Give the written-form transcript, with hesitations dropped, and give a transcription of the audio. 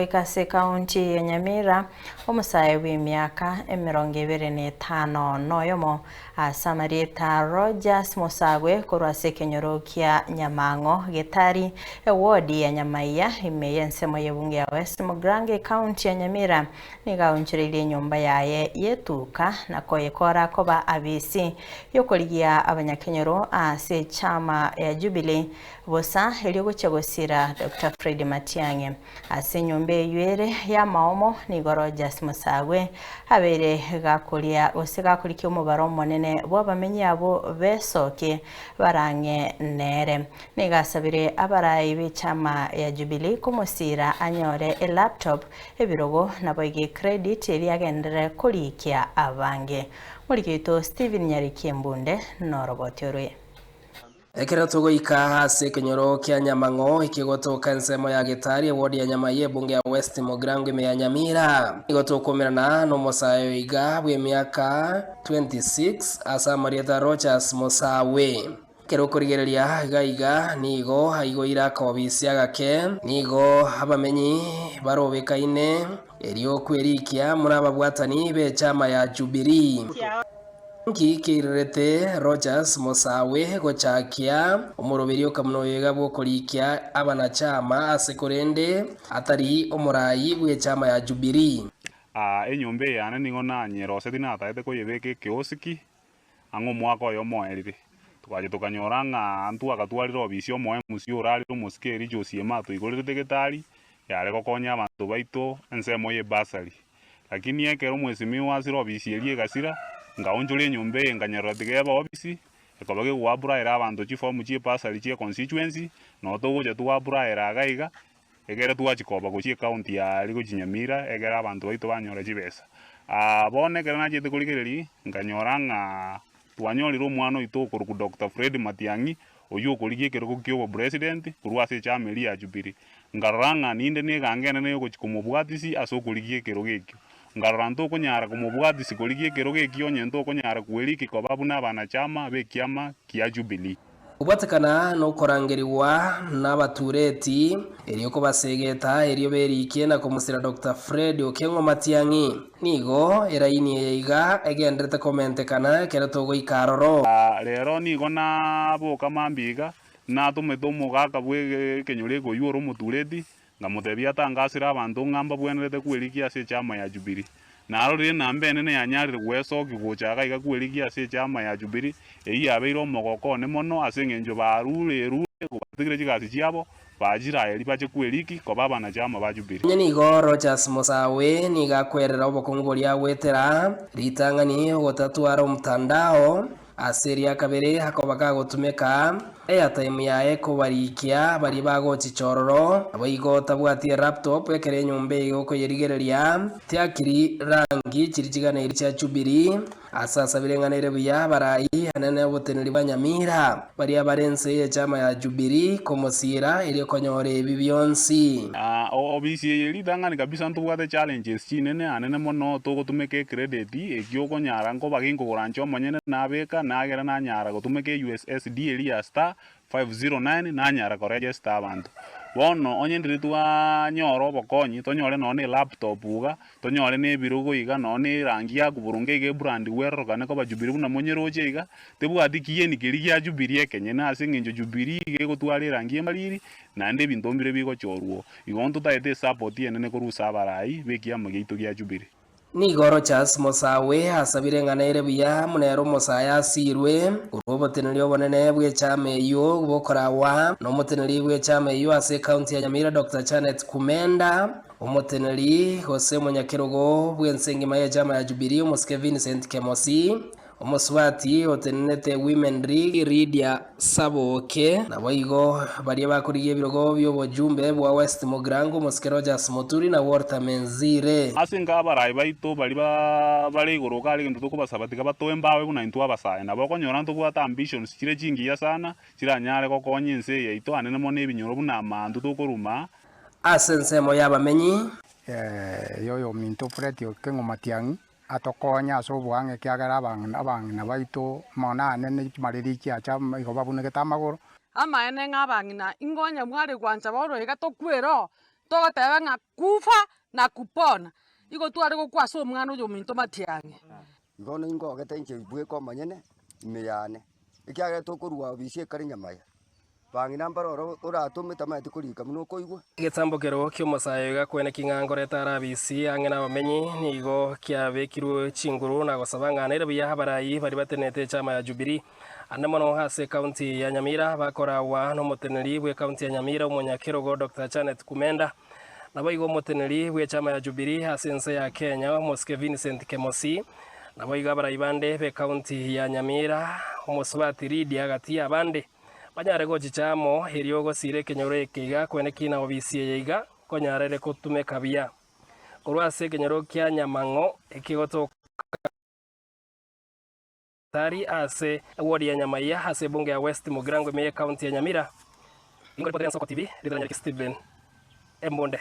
Goika ase ekaunti ya Nyamira, omosae bw'emiaka 25 noyomo ase amarieta Rogers Mosagwe korwa ase ekenyoro kia Nyamang'o Getari, ewodi ya Nyamaiya ime y'ensemo y'ebunge ya West Mugirango ekaunti ya Nyamira nigo aonchoreirie enyomba yaye y'etuka na koyekora koba abisi y'okorigia abanyakenyoro ase echama ya Jubilee bosa erio gochia gosira Doctor Fred Matiang'i. Ase enyomba eyio ere y'amaomo nigo Rogers Mosagwe abeire gakoria gose gakorikia omobaro omonene bw'abamenyi abwo b'esoki barang'e nere. Nigo asabire abarai b'echama ya Jubilee komosiira anyore elaptop, ebirogo naboigo ecredit eria agenderere korikia abange. Moriki oito Stephen Nyariki Embunde noroboti orwe. Ekero togoika ase ekenyoro kia Nyamang'o ekegotoka ensemo ya Getari ewodi ya Nyamai ebunge ya West Mugirango ime ya Nyamira, nigo tokomerana nomosae oiga bw'emiaka 26 ase amarieta Rogers Mosawe. Ekero okorigereria iga iga nigo aigoire akobisi agake, nigo abamenyi barobekaine erio kwerikia muna ababwatani b'echama ya Jubilee. Nki keirerete Rogers Mosawe gochakia omoroberio okamuna oyoiga bw'okorikia abanachama ase korende atari omorai bw'echama ya Jubilee? Aa, enyomba eye yane nigo nanyerosetie nataete koyebeka ekeosiki ang'e omwaka oyomo oerire. Togacha tokanyora ng'a ntwagatwarire obisi omoe mosio orarire omosike eria Josie Ema atoigorerete getari, yare gokonya abanto baito ensemo y'ebasari. Lakini ekero omwesimigwa asire obisi eria egasira, nkaonchora enyomba eye nkanyerora tiga ebe obisi, ekoba gegoapplyera abanto chifomu chi'ebasari chie constituency, noo togocha twapplyera iga iga, egere twachia koba gochia ecounty ya aria gochia Nyamira, egere abanto baito banyore chibesa. Bono ekero nachete korigereria, nkanyora ng'a twanyorire omwana oito okorokwa Doctor Fred Matiang'i, oyio okorigia ekerogo kia obopresident korwa ase echama eria ya Jubilee. Nkarora ng'a ninde negango enene yogochia komobwatisia ase okorigia ekerogo ekio. Nkarora ntokonyara komobwatisia korigia ekerogo ekio onye ntokonyara kweriki koba buna abanachama b'ekiama kia Jubilee. Kobwatekana nokorangerigwa nabatureti, erio kobasegeta erio berikie na komosira Doctor Fred Okeng'o Matiang'i. Nigo eraini eye iga egenderete komentekana ekero togoika aroro. Rero nigo naboka mambia iga, natomete omogaka bw'ekenyoro eke oyio ore omotureti, Nkamotebia atangasere abanto ng'a mbabwenerete kwerigia ase echama ya Jubili. Narorire enamba enene yanyarire gwesokia gocha iga iga kwerigia ase echama ya Jubili, eyio yabeire omogoko one mono ase engencho barure erure batigire chigasi chiabo, bachire aye ribache kweriki koba abanachama ba Jubili. Onye nigo Rogers Musawe nigo akwerera obokong'u boria agwetera, ritang'ani ogotatwara omtandao, Ase eria kabere akoba kagotumeka airtime yaye kobarikia baria bagochicha ororo. Naboigo tabwati elaptop ekero enyomba eye okoyerigereria tiakiri rangi chiri chiganeiri chia Jubilee. Ase asabire ng'a nere buya abarai anene oboteneri bwa Nyamira baria bare ense y'echama ya Jubilee komosiira erio konyora ebi bionsi. Obisi eye ritang'ani kabisa ntobwate challenges chinene anene mono togotumeka ecredit ekio okonyara nkoba ginkogora inche omonyene nabeka nagera nanyara gotumeka eussd eria ya star 509 nanyara koregister abanto. Bono onye ndiri twanyora obokonyi tonyore nonye na elaptop iga tonyore na ebirogo iga nonye na erangi ya koboronge iga ebrand bwerorokane koba Jubilee buna monyeroche iga tebwati kieni keria gia Jubilee ekenyene ase eng'encho Jubilee iga egotwara erangi emariri Naende ebinto mbire bigochorwa, igo ntotaete esapoti enene korwa ase abarai b'ekiama giaito gia Jubilee. Nigo Rochas Mosawe asabire ng'a nere buya buna ere omosae asiirwe korwa oboteneneri obonene bw'echama eyio bokoragwa nomoteneneri bw'echama eyio ase ekaunti ya Nyamira Doctor Janet Kumenda, omoteneneri gose omonyakerogo bw'ense engima y'echama ya Jubilee omosike Vincent Kemosi, Omosubati otenenete Women League Lydia Saboke, naboigo baria bakorigia ebirogo bi'obojumbe bwa West Mugirango Omosike Rogers Muturi na Walter Menzire. Ase inka abarai baito baria bare igoro iga are egento tokobasaba tiga batoe mbawe buna intwe abasae. Nabo okonyora ntobwate ambitions chire chingiya sana chiranyare gokonya ense eye yaito anene mono ebinyoro buna amaanto tokoruma. Ase ensemo y'abamenyi. Yoyominto Fred Okeng'o Matiang'i. Atokonye ase oboang'e ekiagera abang'ina baito mono aane ne chimareri chiacha igo babunegete amagoro. Amaene ng'a abang'ina, ingo onye mware gwancha bono iga tokwere oo, Togoteba ng'a kufa na kupona, igo tware gokwa ase omwana oyo ominto Matiang'i. Igo ningogete inche bweka omonyene ime yane, ekiagera tokorua obisi ekare nyamaya, bang'ina mbare oro oratome tamanyeti korika buna okoigwa. Egetambokero ki'omosae oiga kwene king'a ngoreta arabisi ang'e nabamenyi nigo kiabekirwe chinguru na gosaba ng'a nere buya abarai baria batenenete echama ya Jubilee ande mono ase ekaunti ya Nyamira bakoragwa nomoteneneri bw'ekaunti ya Nyamira omonyakerogo Doctor Janet Kumenda Naboigo omoteneneri bw'echama ya Jubilee ase ense ya Kenya, Omosike Vincent Kemosi, naboigo abarai bande b'ekaunti ya Nyamira, Omosubati Lydia gati y'abande, banyare gochicha amo erio gosiira ekenyoro eke iga kwene kina obisi eye iga konyarere kotumeka buya. Korwa ase ekenyoro kia Nyamang'o ekegotoka Tari ase ewodi ya Nyamaiya ase ebunge ya West Mugirango ime y'ekaunti ya Nyamira. Nigo ripoti ria Nsoko TV, Ritanya Stephen Embunde.